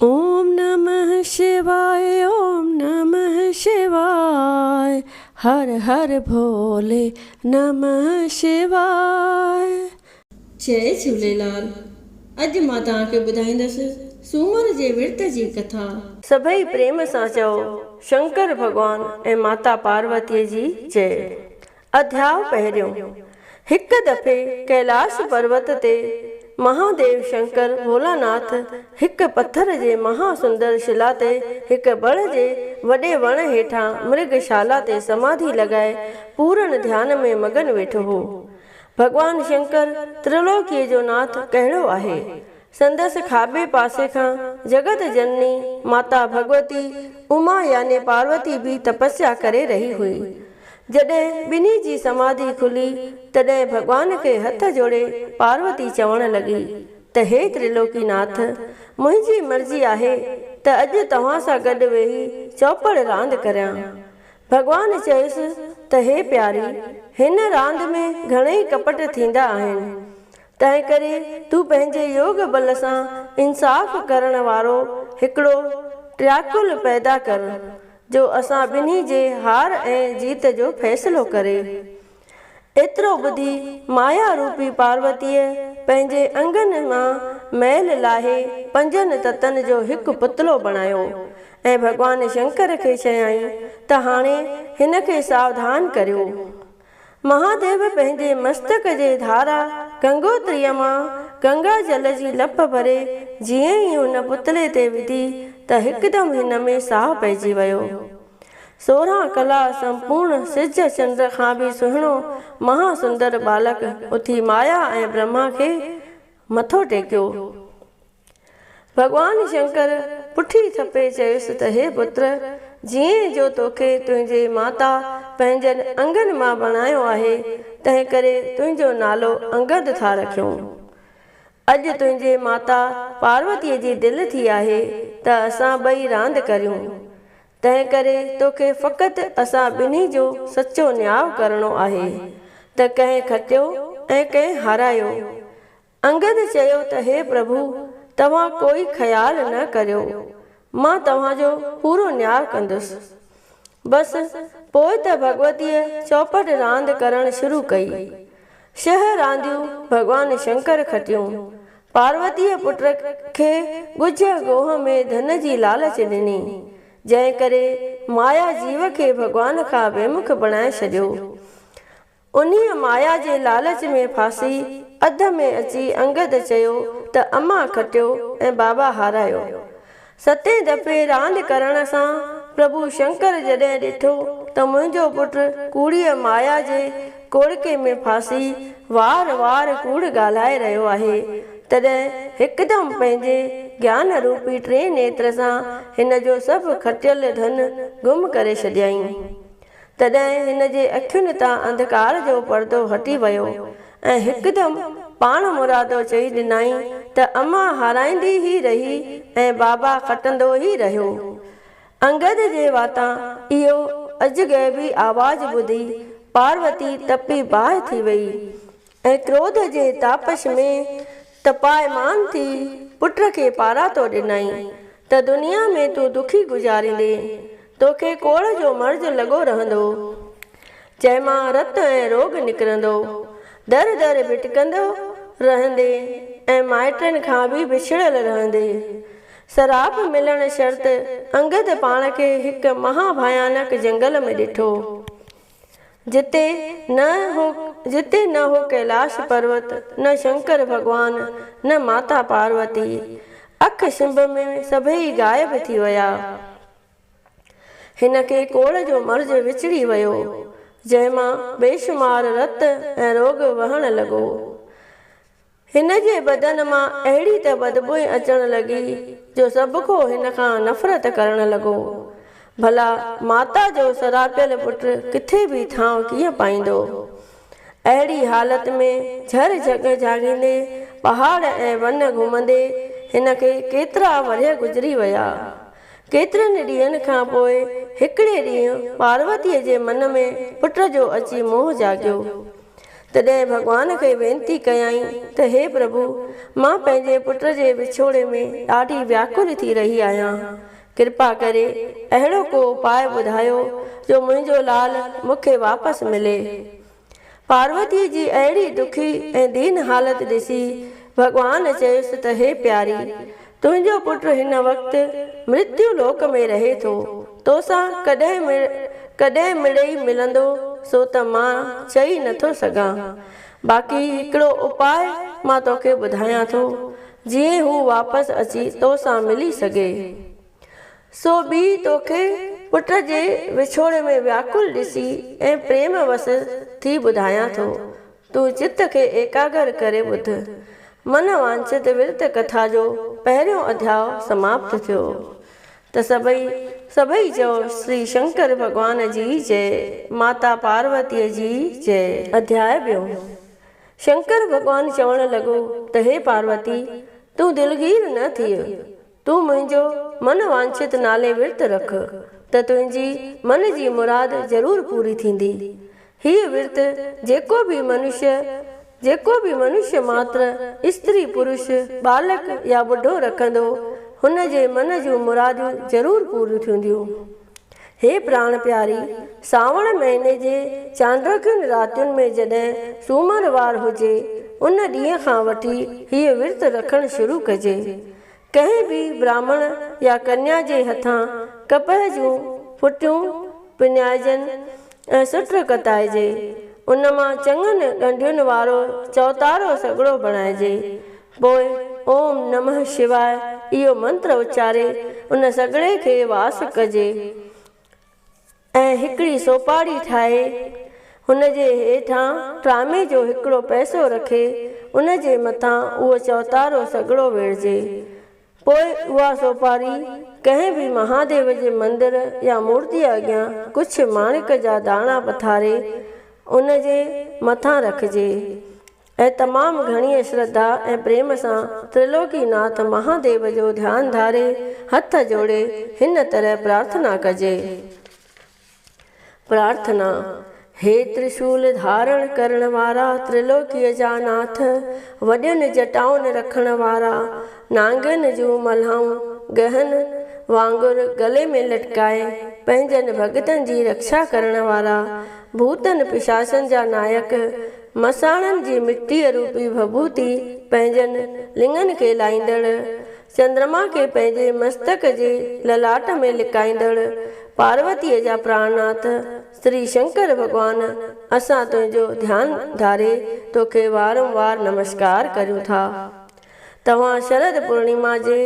اوم نمه شواء اوم نمه شواء هر هر ڀولي نمه شواء. جئي جهوليلال اڄ مان توهان کي ٻڌائيندس سومر جي ورت جي ڪٿا. سڀئي پريم سان چئو شنڪر ڀڳوان ۽ ماتا پاروتيء جي جئي. اڌياء پهريون، هڪ دفعي ڪيلاش پروت تي مهاديو شنڪر ڀولاناٿ هڪ پٿر جي مها سندر شلا تي هڪ بڙ جي وڏي وڻ هيٺان مرگ شالا تي سماڌي لڳائي پورن ڌيان ۾ مگن ويٺو هو. ڀڳوان شنڪر ترلوڪيء جو ناٿ ڪهڙو آهي؟ سندس کاٻي پاسي کان جڳت جنني ماتا ڀڳوتي اما يعني پاروتي به تپسيا ڪري رهي هئي. جڏهن ٻنهي جي سماڌي کلي، تڏهن ڀڳوان کي هٿ جوڙي پاروتي چوڻ لڳي ته هي ترلوڪي ناٿ! منهنجي مرضي آهي ته اڄ توهان سان گڏ ويهي چؤپڙ راند ڪريان. ڀڳوان چيس ته هي پياري! هن راند ۾ گهڻئي ڪپٽ ٿيندا آهن، تنهنڪري تون پنهنجي يوگ ٻل سان انصاف ڪرڻ وارو هڪڙو ٽرياڪل پيدا ڪر، جو اسان ٻنهي جي هار ۽ جيت جو فيصلو ڪري. ايترو ٻڌي مايا روپي پاروتيء پنهنجي انگن مان ميل لاهي پنجن تتن جو هڪ پتلو بڻايو ۽ ڀڳوان شنڪر کي چيائين ته هاڻي هن کي ساوڌان ڪريو. مهاديو پنهنجي مستڪ جي ڌارا گنگوتريء مان گنگا جل جي لپ ڀري جيئن ئي ان پتلي تي وڌي ته هڪدم هن ۾ ساهه پئجي ويو. 16 ڪلا سمپورڻ سج چنڊ کان به سهڻو مها سندر ٻالڪ اٿي مايا ۽ برهما کي مٿو ٽيڪيو. ڀڳوان شنڪر پٺي ٿپي چيس ته هي پتر! جيئن جو توکي تنهنجي ماتا پنهنجن انگن مان بڻايو آهي، تنهنڪري تنهنجو نالو انگد ٿا رکيون. اڄ تنهنجي ماتا پاروتيء جي دل ٿي آهي ته اسان ٻئي راند ڪريون. تنهنڪري توکي فقط اسان ٻنهي جو سچو نياء ڪرڻو آهي ته ڪنهن کٽيو ۽ ڪنهن هارايو. انگد چيو ته هي پرڀو! توهان ڪوئي خيال نه ڪريو، مان توهان جو پورو نياء ڪندس. بس، پوء ته ڀڳوتيء چؤپٽ راند ڪرڻ شروع ڪئي. ڇهه رانديون ڀڳوان شنڪر کٽيون. پاروتيء پٽ کي ڳجهه گوهه ۾ ڌن جي لالچ ڏني، جنهن ڪري مايا جيو کي ڀڳوان کان ويمک بڻائي ڇڏيو. انهيء مايا جي لالچ ۾ ڦاسي اڌ ۾ اچي انگد چيو ته امان کٽيو ۽ بابا هارايو. ستين دفعي راند ڪرڻ سان پرڀو شنڪر جڏهن ڏٺو ته منهنجو پٽ ڪوڙيء مايا جي ڪوڙڪي ۾ ڦاسي وار وار ڪوڙ ڳالهائي رهيو آهي، تڏهن هڪدم پنهنجي گيان روپي ٽئين نيتر سان هن جو سڀ کٽيل ڌن گم ڪري ڇڏيائين. تڏهن هن جي اکين تان انڌڪار جو پردو هٽي ويو ۽ هڪدم پاڻ مرادو چئي ڏنائين ته امان هارائيندي ئي رهي ۽ بابا کٽندو ئي رهيو. انگد جي واتان اهو عجغيبي آواز ٻڌي پاروتي تپي باهه ٿي ويئي ۽ ڪروڌ جي تاپش ۾ تپايمان ٿي پٽ کي پاراتو ڏنائين ته دنيا ۾ تون دکي گذاريندين، توکي ڪوڙهه جو مرض لڳو رهندو، جنهن مان رت ۽ روڳ نڪرندو، در در ڀٽڪندو رهندين ۽ مائٽن کان به وڇڙيل رهندين. سراپ ملڻ شرط انگد پاڻ کي هڪ مها ڀيانڪ جنگل ۾ ڏٺو. جتي نه هو جتي نه هو ڪيلاش پروت، نه شنڪر ڀڳوان، نه ماتا پاروتي. اک ڇنڀ ۾ سڀيئي غائب ٿي ويا. هن کي ڪوڙهه جو مرض وچڙي ويو، جنهن مان بيشمار رت ۽ روڳ وهڻ لڳو. هن جي بدن مان اهڙي ته بدبوء اچڻ لڳي جو سڀڪو هن کان نفرت ڪرڻ لڳو. ڀلا ماتا جو سراپيل پٽ ڪٿي به ٿانء ڪيئن پائيندو؟ اهڙي حالت ۾ جهر جهڳ جهاڳيندي، پهاڙ ۽ ون گهمندي هن کي ڪيترا ورهيه گذري ويا. ڪيترن ڏينهن کان پوء هڪڙي ڏينهن پاروتيء جي من ۾ پٽ جو اچي موهه جاڳيو. تڏهن ڀڳوان کي وينتي ڪيائين ته هي پرڀو! مان پنهنجي پٽ جي وڇوڙي ۾ ڏاڍي وياڪل ٿي رهي آهيان. ڪرپا ڪري اهڙو ڪو اپاء ٻڌايو جو منهنجو لال مون کي واپس ملي. پاروتيء جي اهڙي دکي ۽ دين حالت ڏسي ڀڳوان چيس ته هي پياري! تنهنجو پٽ هن وقت مرتيو لوڪ ۾ رهي ٿو. توسان ڪڏهن ڪڏهن مڙئي ملندو سو ته مان چئي نٿو سگهان. باقي هڪڙو اپاء مان توکي ٻڌايان ٿو، جيئن هو واپس اچي توسان ملي سگهي. سو ٻي توکي پٽ جي وڇوڙي ۾ وياڪل ڏسي ۽ پريم وس ٿي ٻڌايان ٿو. تون چت کي ايڪاگر ڪري ٻڌ. من وانڇت ورت ڪٿا جو پهريون اڌياء سماپت ٿيو. ته سڀئي سڀئي چئو شري شنڪر ڀڳوان جي جئي، ماتا پاروتيء جي جئي. اڌياء ٻيون. شنڪر ڀڳوان چوڻ لڳو ته هي پاروتي! تون دلگير نه ٿيء. تون منهنجو من وانڇت نالي ورت رک ته تنهنجي من جي مراد ضرور پوري ٿيندي. هيء ورت جيڪو به منشيه جيڪو به منشيه ماتر، استري پرش، ٻالڪ يا ٻڍو رکندو، هن جي من جون مراديون ضرور پوريون ٿينديون. هي پراڻ پياري! سانوڻ مهيني جي چانڊوڪين راتين ۾ جڏهن سومر وار هجي، ان ڏينهن کان وٺي هيء ورت رکڻ شروع ڪجي. ڪنهن به براهمڻ يا ڪنيا جي هٿان ڪپهه جون ڦٽيون پڃائجن ۽ سٽ ڪتائجي. ان مان چڱن ڳنڍين وارو چوتارو سڳڙو بڻائجي. پوء اوم نمه شواء اهو منتر اچاري ان سڳڙي کي واس ڪجي. ۽ هڪڙي سوپاڙي ٺاهي، هن جي هيٺان ٽرامي جو هڪڙو پئسو رکي، ان جي مٿان اهو چوتارو سڳڙو ويڙهجي. پوء اها سوپاري ڪنهن به مهاديو جي مندر يا مورتيء اڳيان ڪجهه ماڻڪ جا داڻا پٿاري، ان جي مٿان رکجي. ۽ تمام گهڻيء شرڌا ۽ پريم سان ترلوڪي ناٿ مهاديو جو ڌيان ڌاري هٿ جوڙي هن طرح پرارٿنا ڪجي. پرارٿنا، هي ترشول ڌارڻ ڪرڻ وارا ترلوڪيء جا ناٿ، وڏين جٽائن رکڻ وارا، نانگن جون ملهائون ڳهن وانگر گلي ۾ لٽڪائي پنهنجن ڀڳتن جي رکشا ڪرڻ وارا، ڀوتن پشاچن جا نائڪ، مساڻن جي مٽيء روپي ڀڀوتي پنهنجن لڱن کي لائيندڙ، چندرما کي پنهنجي مستڪ جي للاٽ ۾ لڪائيندڙ، پاروتيء جا پراڻناٿ شري شنڪر ڀڳوان، اسان تنهنجو ڌيان ڌاري توکي وارم وار نمسڪار ڪريون ٿا. توهان شرد پورڻيما جي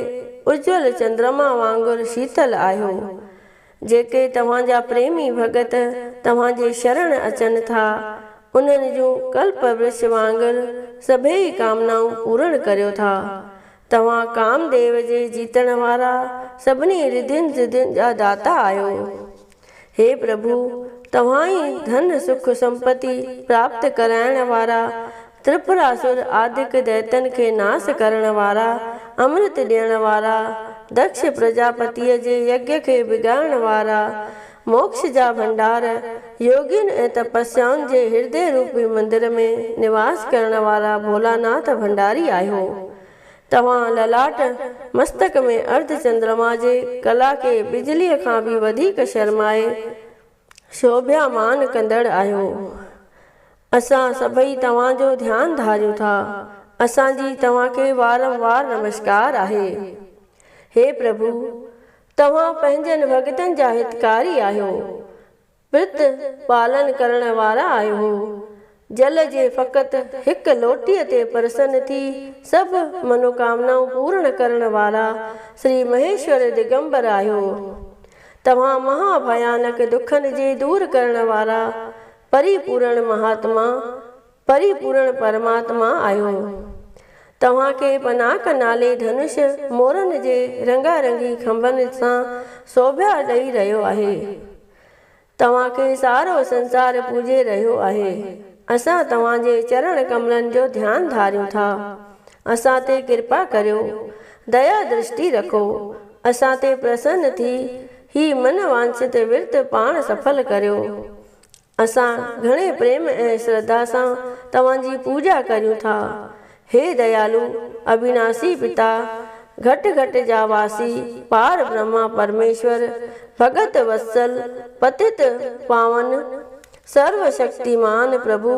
اجول چندرما وانگر شيتل آهيو. جيڪي توهان جا پريمي ڀڳت توهان جي شرڻ اچن ٿا، انهن جون ڪلپ ورڇ وانگر سڀيئي ڪامنائون پورڻ ڪريو ٿا. توهان ڪام ديو جي جيتڻ وارا سڀني رڌين سڌين جا داتا آهيو. هي پرڀو! توهان ئي ڌن سک سمپتي پراپت ڪرائڻ وارا، ترپراسر آدڪ دئتن کي ناس ڪرڻ وارا، امرت ڏيڻ وارا، دڪش پرجاپتيء جي يگيا کي بگاڙڻ وارا، موڪش جا ڀنڊار، يوگين ۽ تپسيائن جي هردي روپي مندر ۾ نواس ڪرڻ وارا ڀولاناٿ ڀنڊاري آهيو. توهان للاٽ مستڪ ۾ ارڌ چندرما جي ڪلا کي بجليء کان به وڌيڪ شرمائي شوڀيامان ڪندڙ آهيو. اسان سڀئي توهان جو ڌيان ڌاريون ٿا. اسان جي توهان کي وارم وار نمسڪار آهي. هي پرڀو! توهان پنهنجن ڀڳتن جا هتڪاري آهيو. پرت پالن ڪرڻ وارا آهيو. جل جي فقط هڪ لوٽيء تي پرسن ٿي سڀ منوڪامنائون پورڻ ڪرڻ وارا شري مهيشور دگمبر آهيو. توهان مها ڀيانڪ دکن جي دور ڪرڻ وارا پري پورڻ مهاتما، پري پورڻ پرماتما آهيو. توهان کي پناڪ نالي ڌنش مورن جي رنگا رنگي کنڀن سان سوڀيا ڏئي رهيو آهي. توهان کي سارو سنسار پوڄي رهيو آهي. اسان توهان جي چرڻ ڪملن جو ڌيان ڌاريون ٿا. اسان تي ڪرپا ڪريو. ديا درشٽي رکو. اسان تي پرسن ٿي هي من وانڇت ورت پاڻ سڦل ڪريو. اسان گهڻي پريم ۽ شرڌا سان توهان جي پوڄا ڪريون ٿا. هي ديالو اڀيناسي پتا، گهٽ گهٽ جا واسي، پار برهما پرميشور، ڀڳت وتسل، پتت پاون، سرو شڪتيمان پرڀو،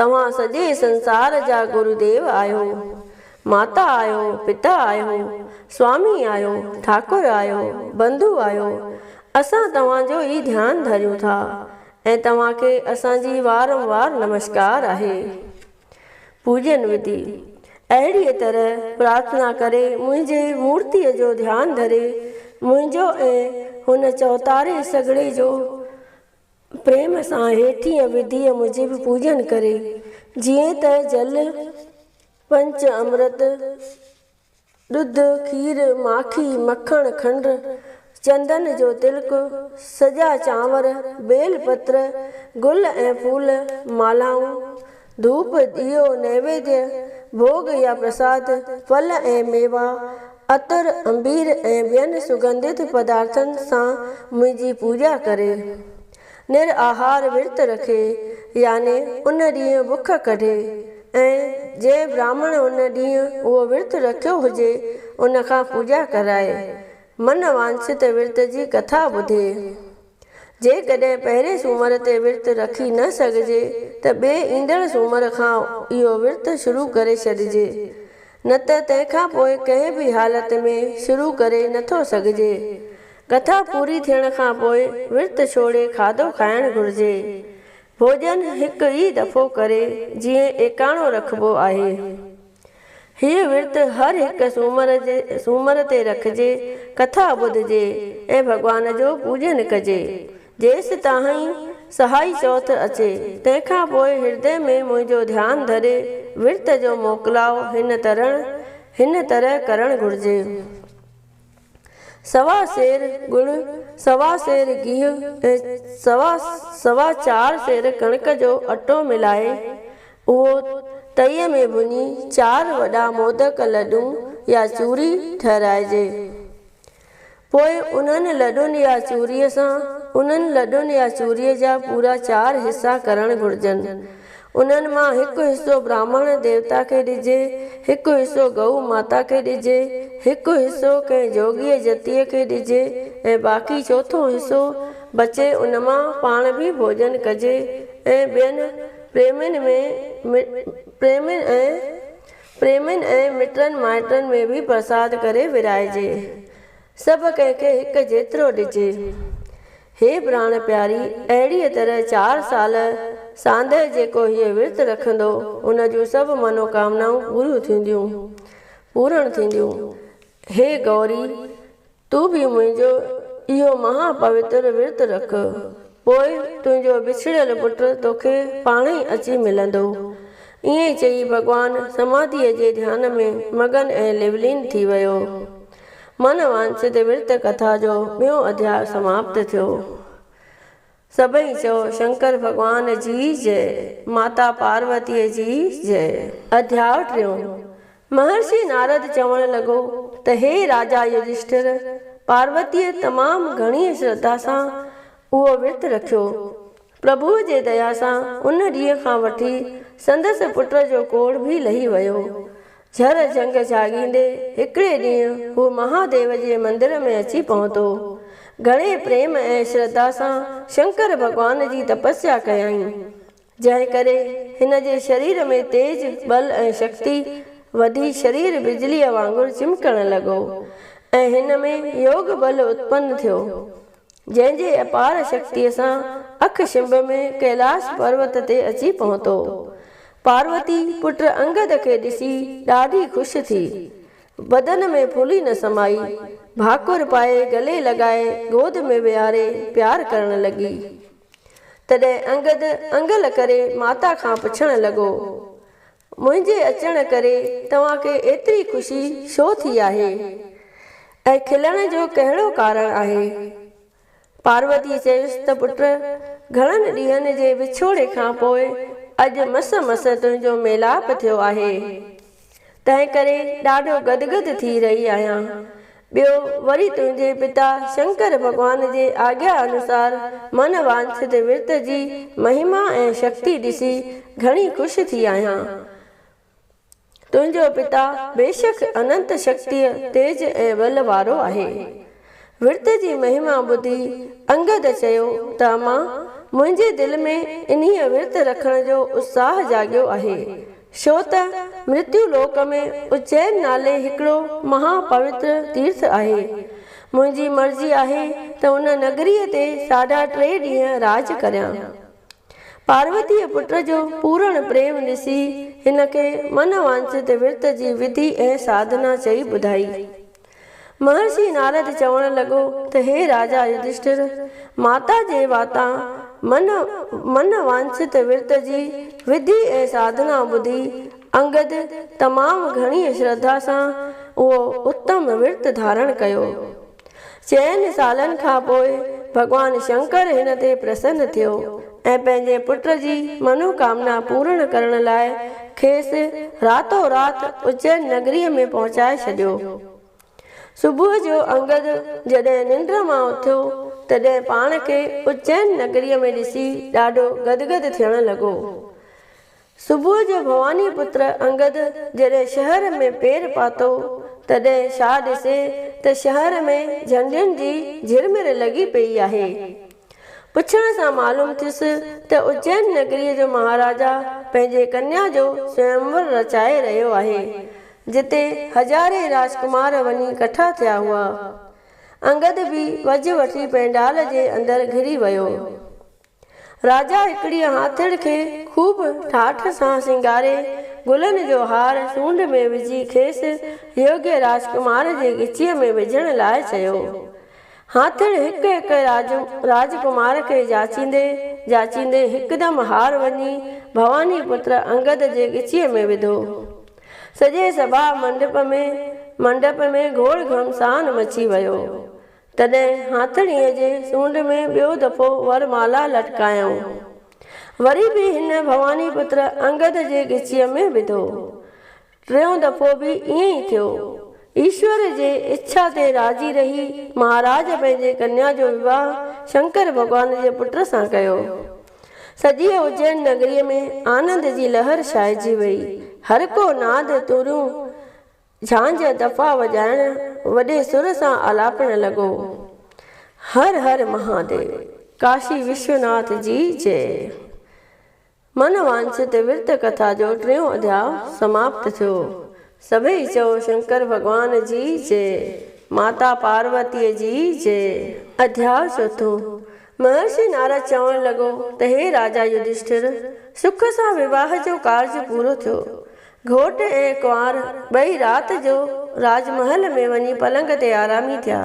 توهان سڄي سنسار جا گروديو آهيو. ماتا آهيو، پتا آهيو، سوامي آهيو، ٺاڪر آهيو، بنڌو آهيو، اسان توهان جو ئي ڌيان ڌريون ٿا ۽ توهان کي اسان جي وارم وار نمشڪار آهي. پوڄن وڌي، اهڙيء طرح پرارٿنا ڪري منهنجي مورتيء جو ڌيان ڌري منهنجو ۽ هن چوتاري سڳڙي جو پريم سان هيٺينء وڌيء موجب پوڄن ڪري، جيئن ته جل، پنچ امرت، ڏڌ، کير، ماکي، مکڻ، کنڊ، چندن جو تلڪ، سڄا چانور، بيل پتر، گل ۽ ڦول، مالهائون، ڌوپ، ڏيئو، نيويديه، ڀوڳ يا پرساد، ڦل ۽ ميوا، عطر، عنبير ۽ ٻين سگنڌت پدارٿن سان منهنجي پوڄا ڪري. نر آهار ورت رکي، يعني ان ڏينهن بک ڪڍي ۽ جنهن براهمڻ ان ڏينهن اهو ورت رکيو هجي، ان کان پوڄا ڪرائي، من وانڇت ورت جي ڪٿا ٻڌي. جيڪڏهن پهرين سومر تي ورت رکي نه سگهجي ته ٻئي ايندڙ سومر کان اهو ورت شروع ڪري ڇڏجي، نه ته تنهن کان پوء ڪنهن به حالت ۾ شروع ڪري نه ٿو سگهجي. ڪٿا پوري ٿيڻ کان پوء ورت ڇوڙي کاڌو کائڻ گهرجي. ڀوڄن هڪ ئي دفعو ڪري جيئن ايڪاڻو رکبو آهي. هيء ورت هر هڪ سومر جي سومر تي رکجي، ڪٿا ٻڌجي ۽ ڀڳوان جو پوڄن ڪجي. جيستائين سهائي چوٿ اچي، تنهن کان پوء هردي ۾ منهنجو ڌيان ڌري ورت جو موڪلاء هن طرح هن طرح ڪرڻ گهرجي. سوا سير ڳڙ، سوا سير گيهه ۽ سوا سوا چار سير ڪڻڪ جو اٽو ملائي، اهو تئيء ۾ ڀڃي چار وڏا مودڪ لڏون يا چوري ٺهرائجي. پوء انهن لڏن يا چوريء سان انهن لڏن يا چوريء جا پورا چار حصا ڪرڻ گهرجن. انهن مان هڪ حصو براهمڻ ديوتا کي ڏجي، هڪ حصو گئو ماتا کي ڏجي، هڪ حصو ڪنهن جوڳيء جتيء کي ڏجي ۽ باقي چوٿون حصو بچي ان مان پاڻ به ڀوڄن ڪجي ۽ ٻين پريمين ۾ پريمين ۽ پريمين ۽ مٽن مائٽن ۾ به پرساد ڪري ورهائجي. سڀ ڪنهن کي هڪ جيترو ڏجي. هي پراڻ پياري! اهڙيء طرح چار سال ساندهه جيڪو هيء ورت رکندو، ان جون سڀ منوڪامنائون پوريون ٿينديون، پورڻ ٿينديون. هي گوري! تون به منهنجو اهو مها پوتر ورت رک، پوء تنهنجو وڇڙيل پٽ توکي پاڻهئي اچي ملندو. ائين چئي ڀڳوان سماڌيء جي ڌيان ۾ مگن ۽ لولين ٿي ويو. من وانڇت ورت ڪٿا جو ٻيون اڌياء سماپت ٿيو. سڀئي چئو شنڪر ڀڳوان جي جئي، ماتا پاروتيء جي جئي. اڌياء ٽيون، مهرشي نارد چوڻ لڳو ته هي راجا يڌشٺر! پاروتيء تمام گهڻيء شرڌا سان اهو ورت رکيو. پرڀوء جي ديا سان ان ڏينهن کان وٺي سندس پٽ جو ڪوڙهه به لهي ويو. جهر جهنگ جهاڳيندي هڪڙي ڏينهن هو مهاديو جي مندر ۾ اچي پهتو. گهڻي پريم ۽ شرڌا سان شنڪر ڀڳوان جي تپسيا ڪيائين، جنهن ڪري هن جي شرير ۾ تيج، ٻل ۽ شڪتي وڌي شرير بجليء وانگر چمڪڻ لڳو ۽ هن ۾ يوگ ٻل اتپن ٿيو. جنهن جي اپار شڪتيء سان اک شنڀ ۾ ڪيلاش پروت تي اچي پهتو. پاروتي پٽ انگد کي ڏسي ڏاڍي خوش ٿي. بدن ۾ ڦولي نه سمائي. ڀاڪر پائي گلي لڳائي گود ۾ ويهاري پيار ڪرڻ لڳي. تڏهن انگد انگل ڪري ماتا کان پڇڻ لڳو. منهنجي اچڻ ڪري توهان کي ايتري خوشي ڇو ٿي آهي ۽ کلڻ جو ڪهڙو ڪارڻ آهي؟ پاروتيء چيس ته پٽ، گهڻن ڏينهن جي وڇوڙي کان پوء اڄ مس مس تنهنجو ميلاپ ٿيو آهي، تنهنڪري ڏاڍو گدگد ٿي رهي آهيان. ٻيو وري تنهنجي پتا شنڪر ڀڳوان جي آگيا انوسار من وانڇت ورت جي مهما ۽ شڪتي ڏسي گهڻي خوش ٿي آهيان. تنهنجو پتا بيشڪ اننت شڪتيء، تيج ۽ ٻل وارو آهي. ورت جي مهما ٻڌي انگد چيو ته اما، منهنجي دل ۾ انهيء ورت رکڻ جو اتساهه جاڳيو آهي. ڇو ته مرتيو لوڪ ۾ اجين نالي هڪڙو مها پوتر تيرٿ آهي. منهنجي مرضي آهي ته ان نگريء تي ساڍا ٽي ڏينهن راڄ ڪريان. پاروتيء پٽ جو پورڻ پريم ڏسي هن کي من وانڇت ورت جي وڌي ۽ ساڌنا چئي ٻڌائي. مهرشي نارد چوڻ لڳو ته هي راجا يڌشٺر! ماتا جي واتان من من وانڇت ورت جي وڌي ۽ ساڌنا ٻڌي انگد تمام گهڻيء شرڌا سان اهو اتم ورت ڌارڻ ڪيو. چئن سالن کان پوء ڀڳوان شنڪر هن تي پرسن ٿيو ۽ پنهنجي پٽ جي منوڪامنا پورڻ ڪرڻ لاء کيس راتو رات اجين نگريء ۾ پهچائي ڇڏيو. صبح جو انگد جڏهن ننڊ مان اٿيو، تڏهن پاڻ کي اجين نگريء ۾ ڏسي ڏاڍو گدگد ٿيڻ لڳو. صبح جو ڀواني پتر انگد جڏهن شهر ۾ پير پاتو، تڏهن ڇا ڏسي ته شهر ۾ جهنڊين جي جهرمر لڳي پيئي آهي. پڇڻ سان معلوم ٿيس ته اجين نگريء جو مهاراجا پنهنجي ڪنيا جو سويمور رچائي رهيو آهي، جتي هزارين راجڪمار وڃي ڪٺا ٿيا هئا. انگد به وجهه وٺي پينڊال جي اندر گهڙي ويو. راجا هڪڙيء هاٿڙ کي خوب ٺاٺ سان سينگاري، گلن جو هار سونڍ ۾ وجهي کيس يوگيه راجڪمار جي ڳچيء ۾ وجهڻ لاء چيو. هاٿڙ هڪ هڪ راجڪمار کي جاچيندي جاچيندي هڪدم هار وڃي ڀواني پتر انگد جي ڳچيء ۾ وڌو. سڄي سڀا منڊپ ۾ گهوڙ گهمسان مچي ويو. تڏهن هاٿڻيء جي سونڍ ۾ ٻيو دفعو ور مالا لٽڪايائون. وري به هن ڀواني پتر انگد جي ڳچيء ۾ وڌو. ٽيون دفعو به ائين ئي ٿيو. ايشور جي اڇا تي راضي رهي مهاراج پنهنجي ڪنيا جو وواهه شنڪر ڀڳوان جي پٽ سان ڪيو. سڄيء اجين نگريء ۾ آنند جي لهر ڇائجي وئي. هرڪو ناد، توريون، جهانجهه دفعا وڄائڻ وڏي سر سان آلاپڻ لڳو. هر هر مهاديو، ڪاشي وشوناٿ جي جئه. من وانڇت ورت ڪٿا جو ٽيون اڌياء سماپت ٿيو. سڀئي چئو شنڪر ڀڳوان جي جئه، ماتا پاروتيء جي جئه. اڌياء چوٿون، مهرشي نارد چوڻ لڳو ته هي راجا يڌشٺر! سک سان وواهه جو ڪارج پورو ٿيو. گهوٽ ۽ ڪنوار ٻئي رات جو راج محل ۾ وڃي پلنگ تي آرامي ٿيا.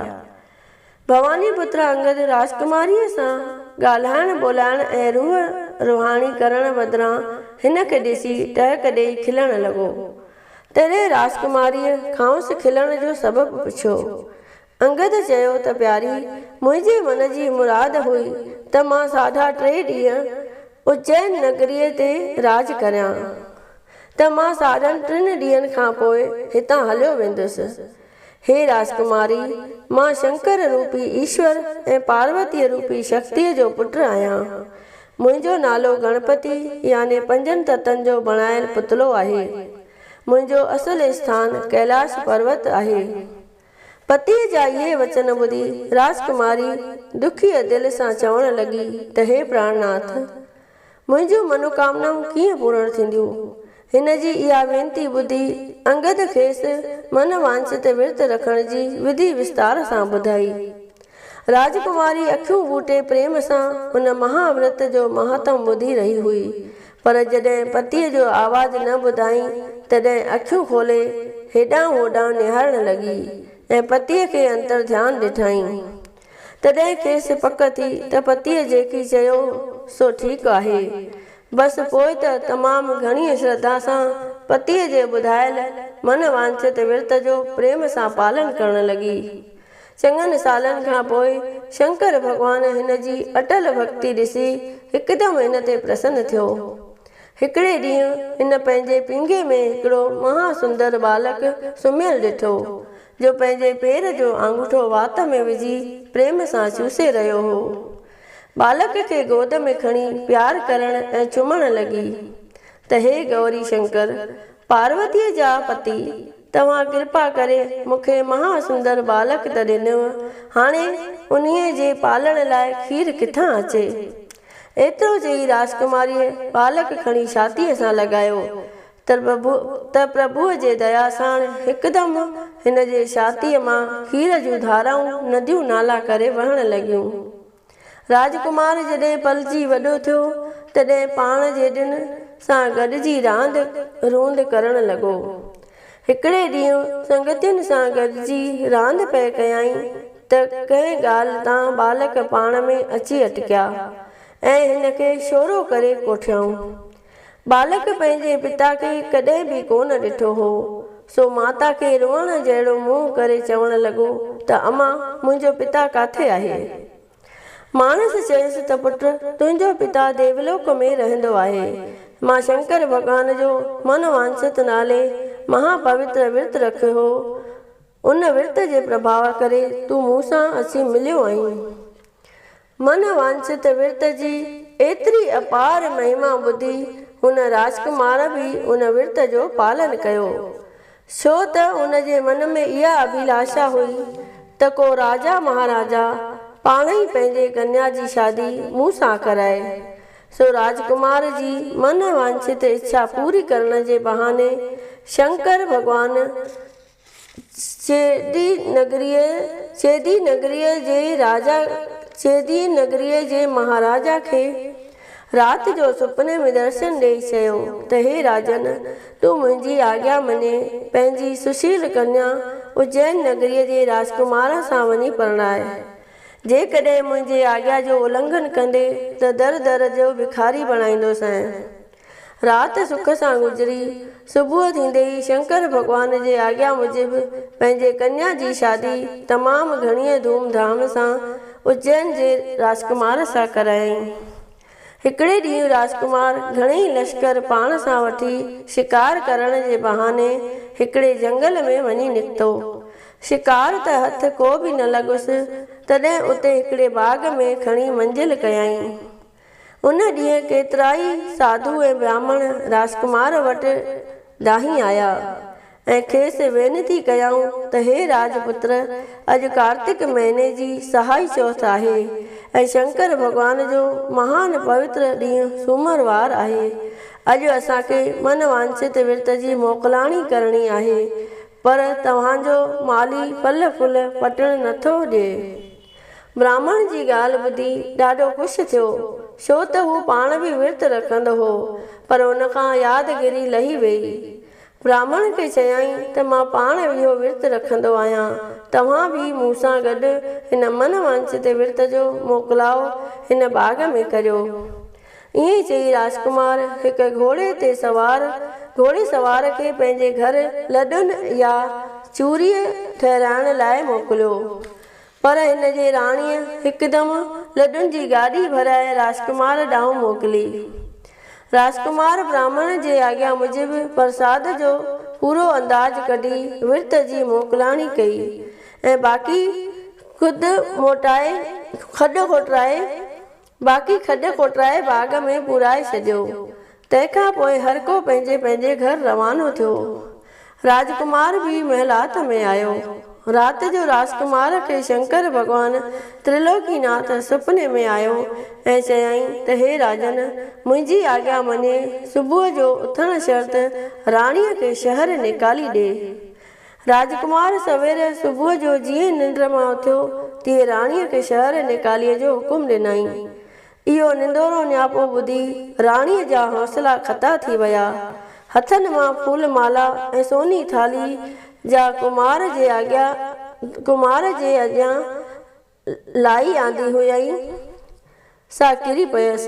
ڀواني پتر انگد راجڪماريء سان ڳالهائڻ ٻولهائڻ ۽ روح رهاڻي ڪرڻ بدران هن کي ڏسي ٽهڪ ڏيئي کلڻ لڳو. تڏهن راجڪماريء کانئس کلڻ جو سبب پڇيو. انگد چيو ته پياري، منهنجي من جي مراد هئي ته مان ساڍا ٽي ڏينهن اجين نگريء تي راڄ ڪريان، ته مان ساڍن ٽن ڏينهن کان پوء هتان هليو ويندس. هي راجڪماري، مان شنڪر روپي ايشور ۽ پاروتيء روپي شڪتيء جو پٽ آهيان. منهنجو نالو گڻپتي يعني پنجن تتن جو بڻايل پتلو آهي. منهنجو اصل اسٿان ڪيلاش پروت آهي. پتيء جا اهي وچن ٻڌي راجڪماري دکيء دل سان چوڻ لڳي ته هي پراڻناٿ! منهنجون منوڪامنائون ڪيئن پورڻ ٿينديون؟ هن جي اها وينتي ٻڌي انگد کيس من وانڇت ورت رکڻ جي وڌي وستار سان ٻڌائي. راجڪماري اکيون ٻوٽي پريم سان ان مها ورت جو مهاتم ٻڌي رهي هئي، پر جڏهن پتيء جو آواز نه ٻڌائين، تڏهن اکيون کولي هيڏانهن هوڏانهن نهارڻ لڳي ۽ پتيء کي انتر ڌيان ڏٺائين. تڏهن کيس پڪ ٿي ته پتيء جيڪي چيو سو ٺيڪ آهي. بس پوء ته تمام گهڻيء شرڌا سان پتيء جي ٻڌايل من وانڇت ورت جو پريم سان پالن ڪرڻ لڳي. چڱن سالن کان پوء شنڪر ڀڳوان هن جي اٽل ڀڳتي ڏسي هڪدم هن تي پرسن ٿيو. هڪڙي ڏينهن هن پنهنجي پينگهي ۾ هڪڙو مها سندر ٻالڪ سمهيل ڏٺو. جو پنهنجي پير جو آڱوٺو وات ۾ وجهي پريم سان چوسي رهيو هو. ٻالڪ کي گود ۾ کڻي پيار ڪرڻ ۽ چمڻ لڳي ته هي گوري شنڪر، پاروتيء جا پتي، توهان ڪرپا ڪري مون کي مها سندر ٻالڪ ته ڏنو، هاڻي انهيء جي پالڻ لاء کير ڪٿان اچي؟ ايترو چئي راجڪماريء ٻالڪ کڻي ڇاتيء سان لڳايو ته پرڀوء جي ديا ساڻ هڪدم هن جي ڇاتيء مان کير جون ڌارائون نديون نالا ڪري وهڻ لڳيون. راجڪمار جڏهن پلجي وڏو ٿيو، تڏهن پاڻ جيڏين سان گڏجي راند روند ڪرڻ لڳو. هڪڙي ڏينهن سنگتين سان گڏجي راند پئي ڪيائين ته ڪنهن ڳالهه تان ٻالڪ پاڻ ۾ اچي اٽڪيا ۽ هن کي شورو ڪري ڪوٺيائون. ٻالڪ پنهنجي پتا کي ڪڏهن به ڪونه ڏٺو هو، سو ماتا کي روئڻ جهڙو منهن ڪري چوڻ لڳو ته اما، منهنجو پتا ڪاٿي آهي؟ ماڻس چيس ته پٽ، تنهنجو پتا ديولوڪ ۾ رهندو آهي. مان شنڪر ڀڳوان جو من وانڇت نالي مها پوتر ورت رکيو هو. ان ورت جي پرڀاء ڪري تون مون سان اچي مليو آهين. من وانڇت ورت جي ايتري اپار مهما ٻڌي هن راجڪمار به ان ورت جو پالن ڪيو. ڇو ته هن جي من ۾ اها اڀيلاشا هئي ته ڪو راجا مهاراجا پاڻ ئي پنهنجي ڪنيا جي شادي مون سان ڪرائي. سو راجڪمار جي من وانڇت اڇا پوري ڪرڻ جي بهاني شنڪر ڀڳوان چيدي نگريء، چيدي نگريء جي راجا، چيدي نگريء جي مهاراجا کي رات جو سپني ۾ درشن ڏيئي چيو ته هي راجن! تون منهنجي آگيا مڃي پنهنجي سشيل ڪنيا اجين نگريء جي راجڪمار سان وڃي پرڻاء. جيڪڏهن منهنجي آگيا جو النگهن ڪندي ته در در جو بکاري بڻائيندوسانء. رات سک سان گذري. صبح ٿيندي ئي شنڪر ڀڳوان جي آگيا موجب پنهنجي ڪنيا جي شادي تمام گهڻيء ڌوم ڌام سان اجين جي راجڪمار سان ڪرايائين. هڪڙي ڏينهن راجڪمار گهڻيئي لشڪر پاڻ سان وٺي شڪار ڪرڻ جي بهاني هڪڙي جهنگل ۾ وڃي نڪتو. شڪار ته هٿ ڪو به نه لڳس، تڏهن اتي هڪڙي باغ ۾ کڻي منزل ڪيائين. ان ڏينهن ڪيترائي ساڌو ۽ براهمڻ راجڪمار وٽ ڊاهي آيا ۽ کيس وينتي ڪيائون ته هي راجپتر! اڄ ڪارتڪ مهيني جي سهائي چوٿ آهي ۽ شنڪر ڀڳوان جو مهان پوتر ڏينهن سومر وار آهي. اڄ اسان کي من وانڇت ورت جي موڪلاڻي ڪرڻي آهي، پر توهان جو مالهي ڦل ڦول پٽڻ نٿو ڏئي. براهمڻ جي ڳالهه ٻڌي ڏاڍو خوش ٿيو، ڇو ته هو پاڻ به ورت رکندو هو، پر ان کان يادگيري لهي ويئي. براهمڻ کي چيائين ته مان پاڻ اهو ورت رکندو آهيان، توهان به مون سان گڏ هن من وانڇت ورت جو موڪلاء هن باغ ۾ ڪريو. ائين چئي راجڪمار هڪ گهوڙي تي سوار گهوڙي سوار کي پنهنجي گهر لڏن يا چوريء ٺهرائڻ لاء موڪليو. پر هن جي راڻيء هڪدم لڏن جي گاڏي ڀرائي راجڪمار ڏانهن موڪلي. راجڪمار براهمڻ جي آگيا موجب پرساد جو پورو انداز ڪڍي ورت جي موڪلاڻي ڪئي ۽ باقي خود موٽائي کڏ کوٽرائي باقي کڏ کوٽرائي باغ ۾ پورائي ڇڏيو. تنهن کان پوء هر ڪو پنهنجي پنهنجي گهر روانو ٿيو. راجڪمار به محلات ۾ آيو. رات جو راجڪمار کي شنڪر ڀڳوان ترلوڪي ناٿ سپني ۾ آيو ۽ چيائين ته هي راجن! منهنجي آگيا مڃي صبح جو اٿڻ شرط راڻيء کي شهر نيڪالي ڏي. راجڪمار سوير صبح جو جيئن ننڊ مان اٿيو، تيئن راڻيء کي شهر نيڪاليء جو حڪم ڏنائين. اهو نندورو نياپو ٻڌي راڻيء جا حوصلا خطا ٿي ويا. هٿن مان ڦول مالا ۽ سوني ٿالهي، جا ڪمار جي اڳيان ڪمار جي اڳيان لائي آندي هئائين، سا ڪري پيس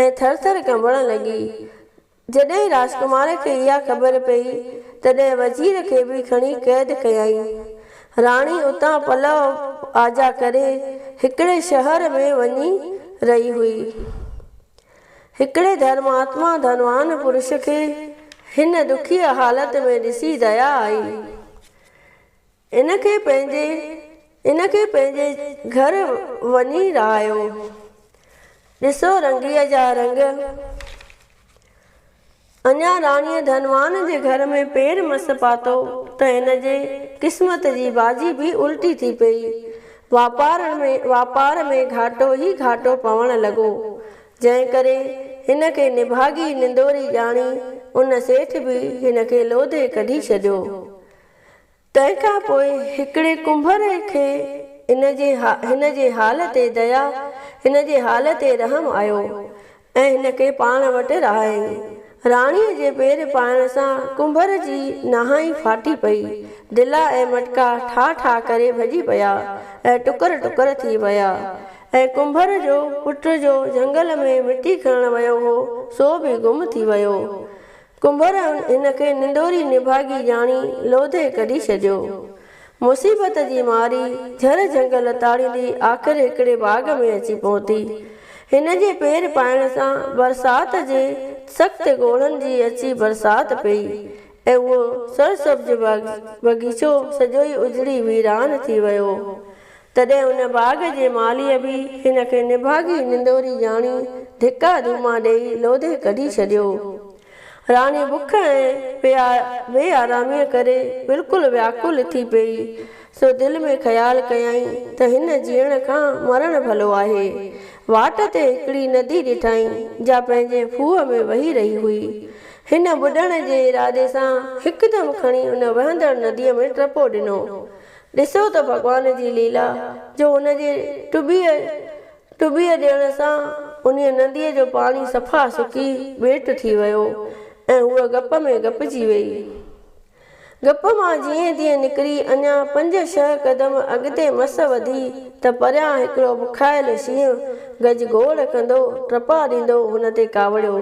۽ ٿر ٿر ڪنبڻ لڳي. جڏهن راجڪمار کي اها خبر پيئي، تڏهن وزير کي به کڻي قيد ڪيائين. راڻي اتان پلئه آجا ڪري هڪڙي شهر ۾ وڃي رهي هئي. هڪڙي ڌرماتما ڌنوان پرش کي هن دکيء حالت ۾ ڏسي ديا آئي. هن کي پنهنجي هن کي پنهنجي گهر وڃي رهايو. ڏسو رنگيء جا رنگ. اڃا راڻيء ڌنوان جي گهر ۾ پير مس پاتو ته هن جي قسمت جي بازي به الٽي ٿي پيئي. واپار ۾ واپار ۾ گهاٽو ئي گهاٽو پوڻ لڳو. جنهن ڪري هن کي نڀاڳي نندوري ڄاڻي ان سيٺ به هن کي لوڌي ڪڍي ڇڏيو. تنهن کان پوء هڪڙي ڪنڀر کي هن جي هن جي حال تي ديا هن جي حال تي رحم آيو ۽ هن کي پاڻ وٽ رهايائين. راڻيء جي پير پائڻ سان ڪنڀر جي نهائين ڦاٽي پئي. دلا ۽ مٽڪا ٺا ٺا ڪري ڀڄي پيا ۽ ٽڪر ٽڪر ٿي ويا ۽ ڪنڀر جو پٽ جو جهنگل ۾ مٽي کڻڻ ويو هو سو به گم ٿي ويو. ڪنڀر هن کي نندوري نڀاڳي ڄاڻي لوڌي ڪڍي ڇڏيو. مصيبت جي ماري جهر جهنگ لتاڙيندي آخر هڪڙي باغ ۾ اچي پهتي. هن جي پير پائڻ سان برسات جي سخت ڳوڙهن جي اچي برسات پئي ۽ اهو سرسبز باغيچو سڄوئي اجڙي ويران ٿي ويو. تڏهن ان باغ جي مالهيء به هن کي نڀاڳي نندوري ڄاڻي ڌڪا ڌوما ڏيئي لوڌي ڪڍي ڇڏيو. راڻي بک ۽ بي آراميء ڪري بلڪل وياڪل ٿي پيئي، سو دل ۾ خيال ڪيائين ته هن جيئڻ کان مرڻ ڀلو آهي. واٽ تي هڪڙي ندي ڏٺائين، جا پنهنجي ڦوهه ۾ وهي رهي هئي. هن ٻڏڻ جي ارادي سان هڪدم کڻي ان وهندڙ نديء ۾ ٽپو ڏنو. ڏسو ته ڀڳوان جي ليلا، جو ان جي ٽٻيء ٽٻيء ڏيڻ سان انهيء نديء جو پاڻي صفا سڪي ٻيٽ ٿي ويو ۽ هوء گپ ۾ گپجي ويئي. گپ مان جيئن تيئن نڪري اڃا پنج ڇهه قدم اڳتي مس وڌي ته پريان هڪڙو بکايل شينهن گجگوڙ ڪندو ٽپا ڏيندو هن تي ڪاوڙيو.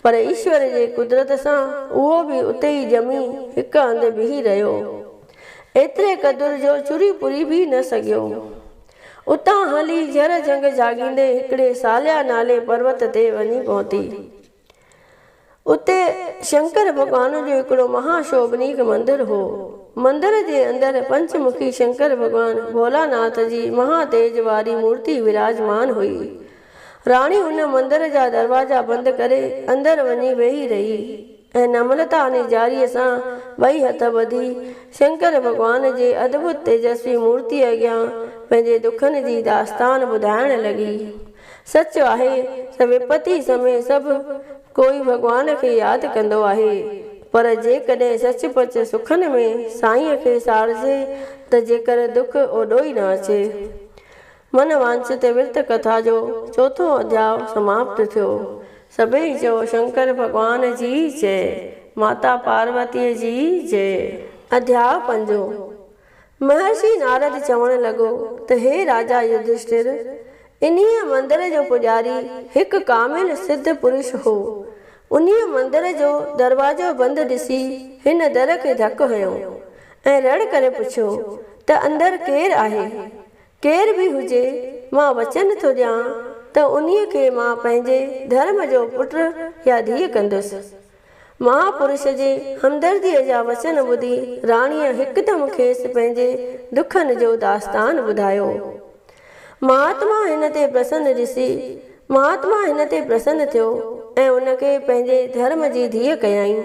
پر ايشور جي قدرت سان اهو به اتي ئي ڄمي هڪ هنڌ بيهي رهيو. ايتري قدر جو چري پري به نه سگهيو. اتان هلي جهر جهنگ جهاڳيندي هڪڙي ساليا نالي پروت تي وڃي پهتي. اتي شنڪر ڀڳوان جو هڪڙو مها شوڀنيڪ مندر هو. مندر جي اندر پنچمکي شنڪر ڀڳوان ڀولاناٿ جي مها تيج واري مورتي وراجمان هئي. راڻي ان مندر جا دروازا بند ڪري اندر وڃي ويهي رهي ۽ نمرتا نيزاريء سان ٻئي هٿ ٻڌي شنڪر ڀڳوان جي ادڀت تيجسوي مورتيء اڳيان پنهنجي دکن جي داستان ٻڌائڻ لڳي. سچ آهي ته وپتي سمي سڀ ڪوئي ڀڳوان کي ياد ڪندو آهي، پر جيڪڏهن سچ پچ سکن ۾ سائينء کي ساڙجي ته جيڪر دک اوڏو ئي نه اچي. من وانڇت ورت ڪٿا جو چوٿون اڌياء سماپت ٿيو. سڀئي چئو شنڪر ڀڳوان جي جئي، ماتا پاروتيء جي جئي. اڌياء پنجون. مهرشي نارد چوڻ لڳو ته هي راجا يڌشٽر! انهيء مندر جو پڄاري هڪ ڪامل سڌ پرش هو. انهيء مندر جو دروازو بند ڏسي هن در کي ڌڪ هنيو ۽ رڙ ڪري پڇيو ته اندر ڪير آهي؟ ڪير به هجي، مان وچن ٿو ڏيان ته انهيء کي مان پنهنجي ڌرم جو پٽ يا ڌيء ڪندس. مهاپرش جي همدرديء جا وچن ٻڌي راڻيء هڪدم کيس پنهنجي دکن جو داستان ٻڌايو. مهاتما هن تي پرسن ڏسي مهاتما هن تي پرسن ٿيو ۽ ان کي پنهنجي ڌرم جي ڌيء ڪيائين.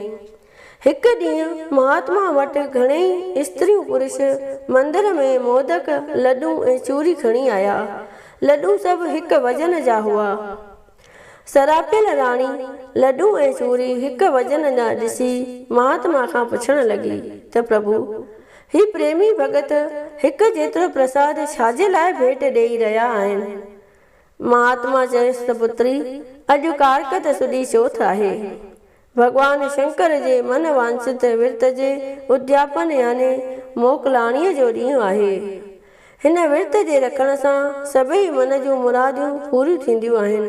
هڪ ڏينهن مهاتما وٽ گهڻيئي استريون پرش مندر ۾ مودڪ، لڏون ۽ چوري کڻي آيا. لڏون سڀ هڪ وزن جا هئا. سراپيل راڻي لڏون ۽ چوري هڪ وزن جا ڏسي مهاتما کان پڇڻ لڳي ته پرڀو! هي پريمي ڀڳت هڪ جيترو پرساد ڇاجي لاء ڀيٽ ڏيئي رهيا آهن؟ مهاتما چيس ته پتري! اڄ ڪارڪت سڏي چوٿ آهي. ڀڳوان شنڪر جي من وانڇت ورت جي ادياپن يعني موڪلاڻيء جو ڏينهن آهي. هن ورت جي رکڻ سان سڀئي من جون مراديون پوريون ٿينديون آهن.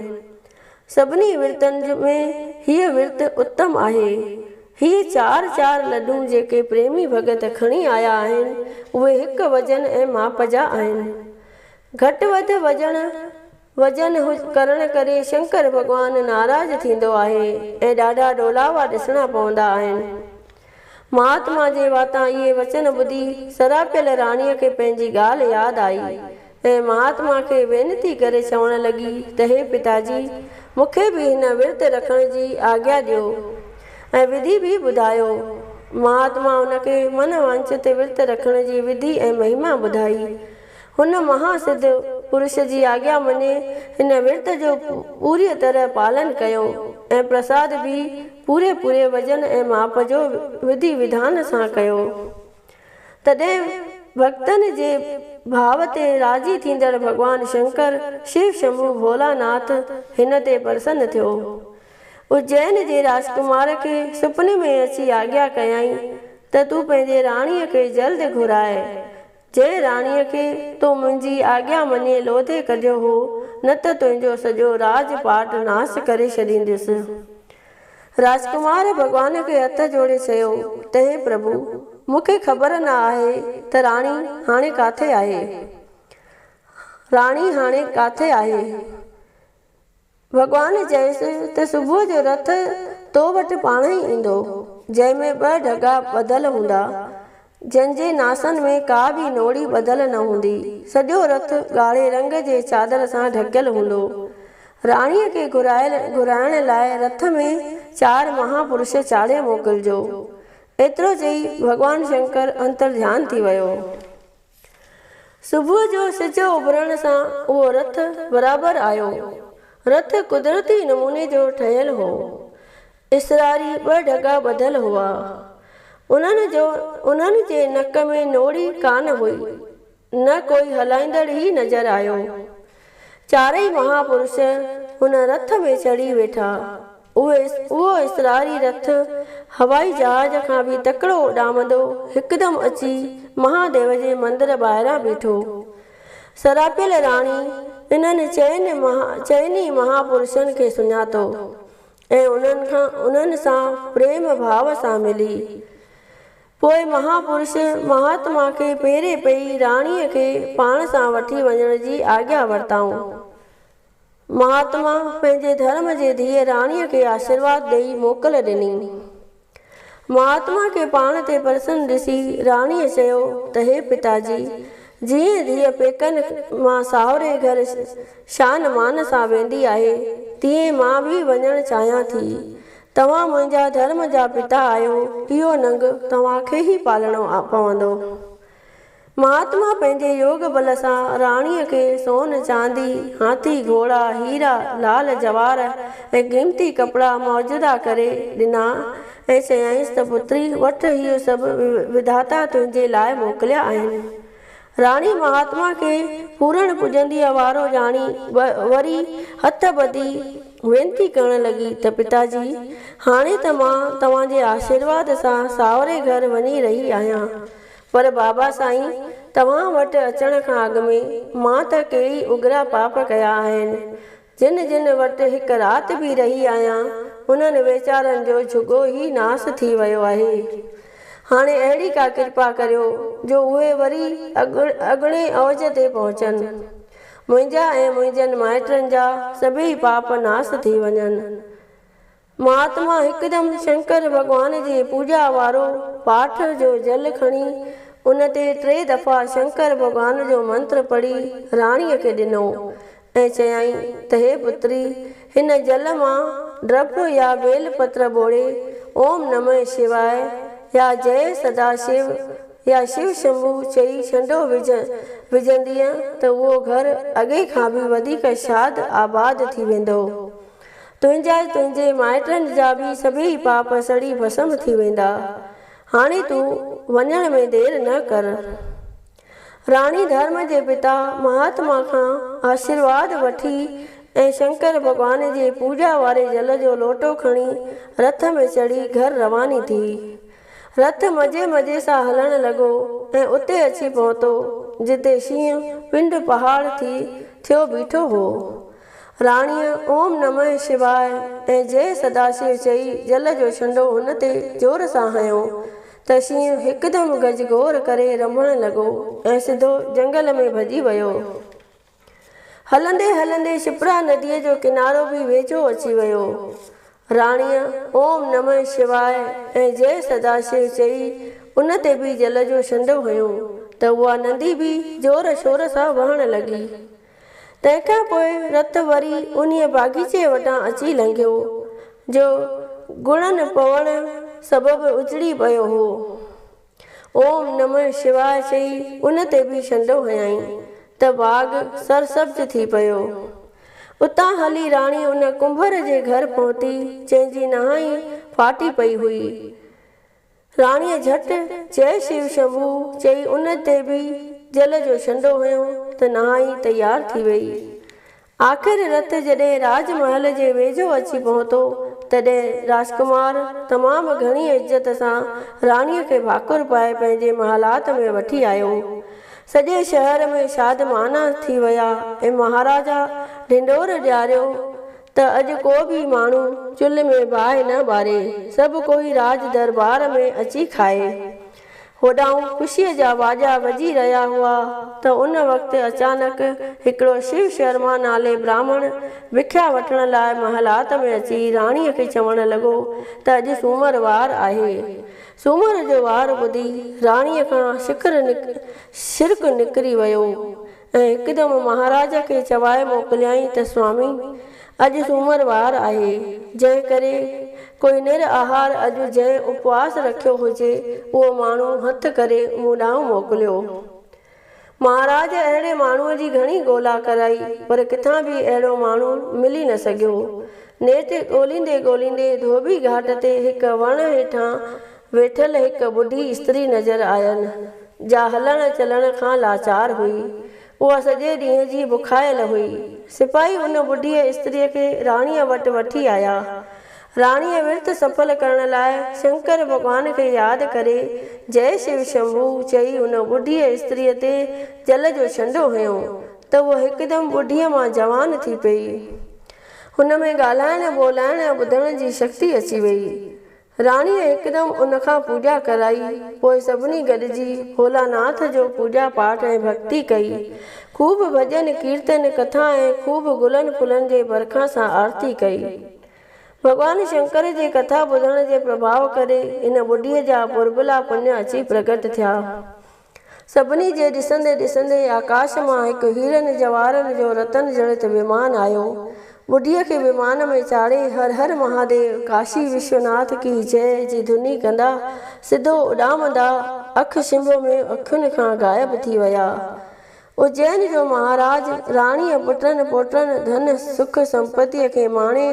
سڀني ورتن ۾ هيء ورت اتم آهي. هيء چار چار لڏون جيڪي پريمي ڀڳت کڻي آيا آهن، اهي هڪ وزن ۽ ماپ جا آهن. گهٽ وڌ وزن وزن ڪرڻ ڪري شنڪر ڀڳوان ناراض ٿيندو آهي ۽ ڏاڍا ڏولاوا ڏسڻا پوندا آهن. مهاتما جي واتان اهي وچن ٻڌي سراپيل راڻيء کي پنهنجي ڳالهه ياد آئي ۽ مهاتما کي وينتي ڪري چوڻ لڳي ته هي پتاجي! مون کي به هن ورت رکڻ جي آگيا ڏيو ۽ وڌي به ٻڌايو. مهاتما هن کي من وانڇت ورت رکڻ جي وڌي ۽ مهما ٻڌائي. هن مها سڌ پرش جي آگيا مڃي هن ورت جو پوريء طرح پالن ڪيو ۽ پرساد به پوري پوري وزن ۽ ماپ جو وڌي وڌان سان ڪيو. تڏهن ڀڳتن جي ڀاو تي راضي ٿيندڙ ڀڳوان شنڪر، شو شنڀو ڀولا ناٿ، هن تي پرسن ٿيو. اجين جي راجڪمار کي سپني ۾ اچي آگيا ڪيائين ته تون پنهنجي راڻيء کي جلد گهراء. جنهن راڻيء کي تو منهنجي آگيا مڃي لوڌي ڪڍيو هو، نه ته تنهنجو سڄو راڄ پاٽ ناس ڪري ڇڏيندس. راجڪمار ڀڳوان کي هٿ جوڙي چيو ته هي پرڀو! مون کي خبر نه آهي ته راڻي هاڻي ڪاٿي آهي؟ راڻي هاڻي ڪاٿي آهي؟ ڀڳوان چيس ته صبح جو رٿ تو وٽ پاڻهي ايندو، جنهن ۾ ٻه ڍڳا ٻڌل هوندا، جن جي ناسن ۾ ڪا به نوڙي ٻڌل نه هوندي. سڄو رٿ ڳاڙهي رنگ جي چادر سان ڍڪيل هوندو. راڻيء کي گهرائڻ لاء رٿ ۾ چار مهاپرش چاڙهي موڪلجو. ايترو چئي ڀڳوان شنڪر انترڌيان ٿي ويو. صبح جو سج اڀرڻ سان اهو رٿ برابر آيو. رٿ قدرتي نموني جو ٺهيل هو. اسراري ٻه ڍڳا ٻڌل هئا. انهن جو انهن جي نڪ ۾ نوڙي ڪانه هئي، نه ڪوئي هلائيندڙ ئي نظر آيو. چارئي مهاپرش ان رٿ ۾ چڙهي ويٺا. اهي اهو اسراري رٿ هوائي جهاز کان به تڪڙو اڏامندو هڪدم اچي مهاديو جي مندر ٻاهران بيٺو. سراپيل راڻي انهن چئن ئي مهاپرشن کي سڃاتو ۽ انهن کان انهن سان پريم ڀاو سان ملي. پوء مهاپرش مهاتما کي پيري پئي راڻيء کي پاڻ سان وٺي وڃڻ جي آگيا ورتائون. مهاتما پنهنجي ڌرم جي ڌيء راڻيء کي آشيرواد ڏيئي موڪل ڏني. مهاتما کي پاڻ تي پرسن ڏسي راڻيء چيو ته هي پتاجي! جيئن ڌيء پيڪن مان ساهري گهر شان مان سان ويندي آهي، تيئن مان به وڃڻ چاهيان ٿي. توهان منهنجا ڌرم جا پتا آهيو، اهو ننگ توهان کي ئي پالڻو پوندو. مهاتما پنهنجي يوگ بل سان راڻيء کي سون، چاندي، هاٿي، گهوڙا، هيرا، لعل جواهر ۽ قيمتي ڪپڙا معجزا ڪري ڏنا ۽ چيائينس ته پتري، وٺ هي سڀ وڌاتا تنهنجي لاء موڪليا آهن. راڻي مهاتما کي پورڻ پڄنديء وارو ڄاڻي وري هٿ ٻڌي وينتي ڪرڻ لڳي ته پتاجي، هاڻي ته مان توهان جي آشيرواد سان ساهري گهر وڃي رهي آهيان. پر بابا سائين، توهان وٽ اچڻ کان اڳ ۾ مان ته ڪيئي اگرا پاپ ڪيا آهن. جن جن وٽ هڪ رات به رهي آهيان، انهن ويچارن جو جهڳو ئي ناس ٿي ويو آهي. هاڻي اهڙي ڪا ڪرپا ڪريو، جو اهي وري اڳڻي اوج تي پهچن. منهنجا ۽ منهنجن مائٽن جا سڀيئي پاپ ناس ٿي وڃن. مهاتما هڪدم شنڪر ڀڳوان جي پوڄا وارو پاٺ جو جل کڻي ان تي ٽي دفعا شنڪر ڀڳوان جو منتر پڙهي راڻيء کي ڏنو ۽ چيائين ته هي پتري هن جل مان ڊرپ يا بيل پتر ٻوڙي اوم نمه شواء يا جئه سدا شو يا شو شنڀو چئي ڇنڊو وجهندينء ته اهو گهر اڳي کان به وڌيڪ شاد آباد ٿي ويندو. تنهنجا ۽ تنهنجي مائٽن جا به سڀيئي پاپ سڙي ڀسم ٿي ويندا. هاڻي تون وڃڻ ۾ دير نه ڪر. راڻي ڌرم جي پتا مهاتما کان آشيرواد وٺي ۽ شنڪر ڀڳوان جي پوڄا واري جل جو لوٽو کڻي رٿ ۾ چڙهي گهر رواني ٿي. رٿ مزي مزي سان هلڻ لڳو ۽ اتي اچي پهتو، جتي شينهن پنڊ پهاڙ ٿي ٿيو بيٺو هو. راڻيء اوم نمه شواء ۽ جئه سداشو چئي جل جو ڇنڊو هن تي زور سان هنيو ته شينهن هڪدم گجگوڙ ڪري رنڀڻ لڳو ۽ سڌو جنگل ۾ ڀڄي ويو. هلندي هلندي شپرا نديء جو ڪنارو به ويجهو اچي ويو. راڻيء اوم نمه شواء ۽ جئه سداشو چئي ان تي به جل جو ڇنڊو هنيو ته اها ندي به زور شور سان وهڻ لڳي. تنهن کان پوء رٿ وري انهيء باغيچي وٽان اچي لنگهيو، جو گڙن پوڻ سبب اجڙي پيو هو. اوم نمه شواء چئي ان تي به ڇنڊو هنيائين ته باغ سرسبز ٿي پيو. اتان هلي راڻي ان ڪنڀر جي گهر پهتي، جنهن جي نهائين ڦاٽي پئي هئي. راڻيء جهٽ جئه شو شنڀو چئي ان تي به جل جو ڇنڊو هنيو ته نهائين تيار ٿي ويئي. آخر رٿ جڏهن راڄ محل جي ويجهو اچي پهتو، تڏهن راجڪمار تمام گهڻيء عزت سان راڻيء کي ڀاڪر پائي پنهنجي محلات ۾ وٺي آيو. سڄي شهر ۾ شادمانا ٿي ويا ۽ مهاراجا ڍنڍور ڏياريو ته اڄ ڪو به ماڻهو چلهه ۾ باهه نه ٻاري، سڀ ڪوئي راڄ درٻار ۾ اچي کائي. هوڏانهن خوشيء جا واڄا وڄي رهيا هئا ته ان وقت اچانڪ هڪڙو شو شرما نالي براهمڻ بکيا وٺڻ لاء محلات ۾ اچي راڻيء کي چوڻ لڳو ته اڄ سومر وار آهي. سومر جو وار ٻڌي راڻيء کان شرڪ نڪري ويو. ۽ هڪدم مهاراج کي چوائي موڪليائين ته سوامي! اڄ سومر وار آهي، جنهن ڪري ڪوئي نر آهار اڄ جنهن اپواس رکيو هجي، اهو ماڻهو هٿ ڪري مون ڏانهن موڪليو. مهاراج اهڙي ماڻهوء جي گهڻي ڳولا ڪرائي، پر ڪٿان به اهڙو ماڻهو ملي نه سگهيو. نيٺ ڳوليندي ڳوليندي ڌوٻي گهاٽ تي هڪ وڻ هيٺان ويٺل هڪ ٻڍي استري نظر آين، جا هلڻ چلڻ کان لاچار هئي. اها سڄي ڏينهن جي بکايل هئي. سپاهي ان ٻڍيء استريء کي راڻيء وٽ وٺي آيا. راڻيء ورت سڦل ڪرڻ لاء شنڪر ڀڳوان کي ياد ڪري جئه شو شنڀو چئي ان ٻڍيء استريء تي جل جو ڇنڊو هنيو ته هوء هڪدم ٻڍيء مان جوان ٿي پيئي. هن ۾ ڳالهائڻ، ٻولائڻ ۽ ٻڌڻ جي شڪتي اچي ويئي. راڻيء هڪدم ان کان پوڄا ڪرائي، پوء سڀني گڏجي ڀولاناٿ جو پوڄا پاٺ ۽ ڀڳتي ڪئي. خوب ڀڄن، ڪيرتن، ڪٿا ۽ خوب گلن ڦلن جي برکا سان آرتي ڪئي. ڀڳوان شنڪر جي ڪٿا ٻڌڻ جي پرڀاء ڪري هن ٻڍيء جا پربلا پڃ اچي پرگٽ ٿيا. سڀني جي ڏسندي ڏسندي آڪاش مان هڪ هيرن جواهرن جو رتن جڙت ومان آيو. ٻڍيء کي ومان ۾ چاڙهي هر هر مهاديو، ڪاشي وشوناٿ ڪي جئه جي ڌني ڪندا سڌو اڏامندا اک ڇنڀ ۾ اکين کان غائب ٿي ويا. اجين جو مهاراج راڻيء پٽن پوٽن ڌن سک سمپتيء کي ماڻي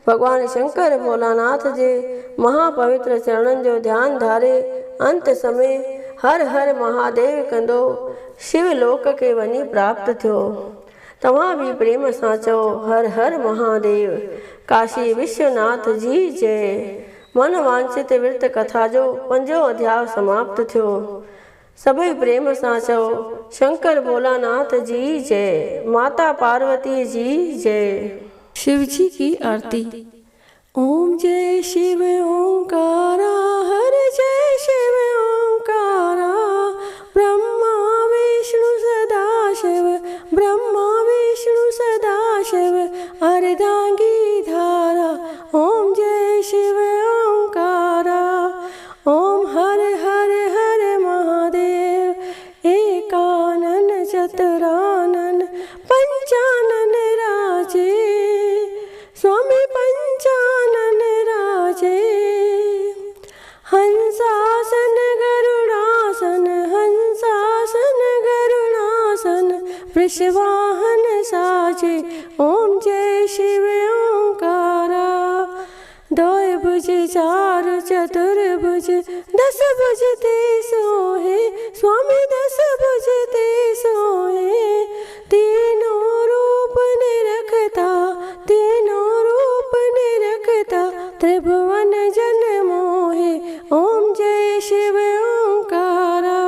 ڀڳوان شنڪر ڀولاناٿ جي مها پوتر چرڻن جو ڌيان ڌاري انت سمي هر هر مهاديو ڪندو شو لوڪ کي وڃي پراپت ٿيو. توهان به پريم سان چئو هر هر مهاديو ڪاشي وشوناٿ جي جئه. من وانڇت ورت ڪٿا جو پنجون اڌياء سماپت ٿيو. سڀئي پريم سان چئو شنڪر ڀولاناٿ جي جئه ماتا پاروتي جي جئه. شو جي ڪي آرتي. اوم جئه شو اونڪارا هر جئه شو اونڪارا برهما وشنو سدا شو برهما وشنو سدا شو ارڌانگي ڌارا اوم جئه شو اونڪارا اوم هر هر هر مهاديو ايڪانن چترانن پنچانن راجي سوامي پنچانن راجي هنساسن گرڙاسن هنساسن گرڙاسن وشواهن ساجي اوم جئي شو اونڪارا دوئي ڀج چار چتر ڀج دس ڀج تي سوهي سوامي دس ڀج تي سوهي تينو روپ نرکتا تينو روپ نرکتا ترڀون جن موهي اوم جئي شو اونڪارا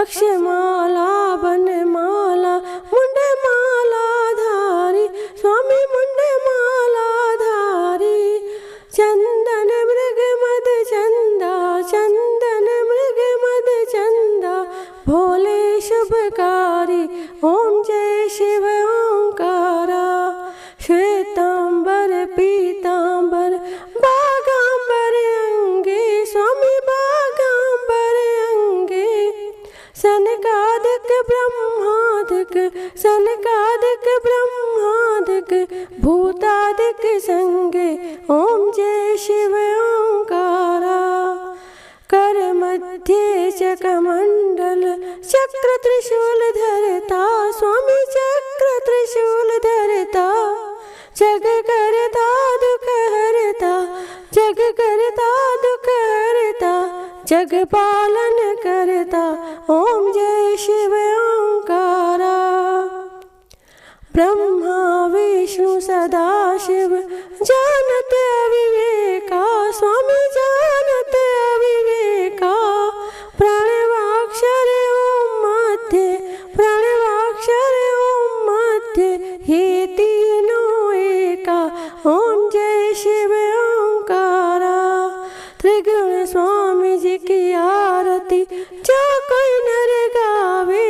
اڪشمالا بن مالا منڊ مالا ڌاري سوامي منڊ مالا ڌاري چندن مرگ مد چندا چندن مرگ مد چندا ब्रह्मादिक, सनकादिक ब्रह्मादिक, भूतादिक संगे, ओम जय शिव ओंकारा। कर मध्ये च कमंडल, चक्र त्रिशूल धरता, स्वामी चक्र त्रिशूल धरता, जग करता दुख हरता, जग करता दुख हरता, जग पालन करता, ओम जय शिव ओंकारा। ब्रह्मा विष्णु सदा शिव, जानत अविवेका, स्वामी जानत अविवेका, प्रणवाक्षर ओम मध्य, प्रणवाक्षर ओम मध्य, ये तीनों एका, ओम जय शिव ओंकारा। त्रिगुण स्वामी जी की आरती, जो कोई नर गावे,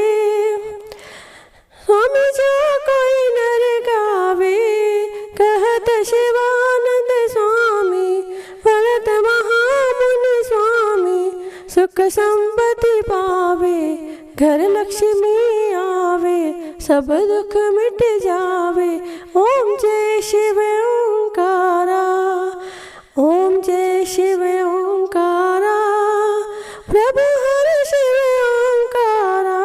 स्वामी जो कोई नर गावे, कहत शिवानंद स्वामी, भरत महामुनि स्वामी, सुख संपत्ति पावे, घर लक्ष्मी आवे, सब दुख मिट जावे, ओम जय शिव ओंकारा, ओम जय शिव ओंकारा, प्रभु हर शिव ओंकारा।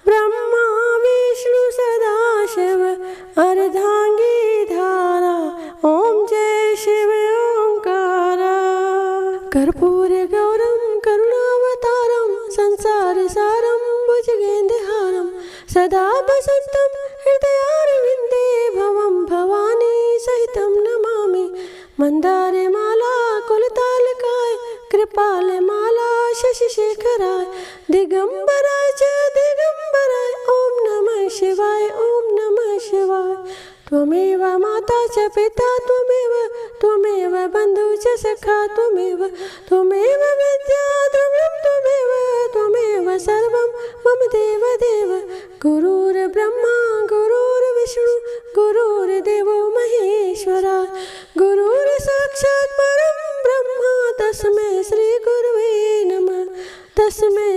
ब्रह्मा विष्णु सदा शिव, अर्धांगी धारा, ओम जय शिव ओंकारा। कर्पूर गौरम करुणावतारम, संसार सारम भुजगेन्द्रहारम, सदा बसंतम हृदयारविंदे, भवम भवानी सहितं नमामि। मंदार माला कुलतालकाय, कृपाल माला शशि शेखराय, दिगंबराय च दिगंबराय, ओम नमः शिवाय, ओम नमः शिवाय। त्वमेव माता च पिता त्वमेव, त्वमेव बन्धु च सखा त्वमेव, त्वमेव विद्या द्रविणं त्वमेव, त्वमेव सर्वं मम देव देव। गुरुर्ब्रह्मा गुरुर्विष्णु गुरुर्देवो महेश्वरा, गुरुर्साक्षात् परं ब्रह्म, तस्मै श्री गुरुवे नमः, तस्मै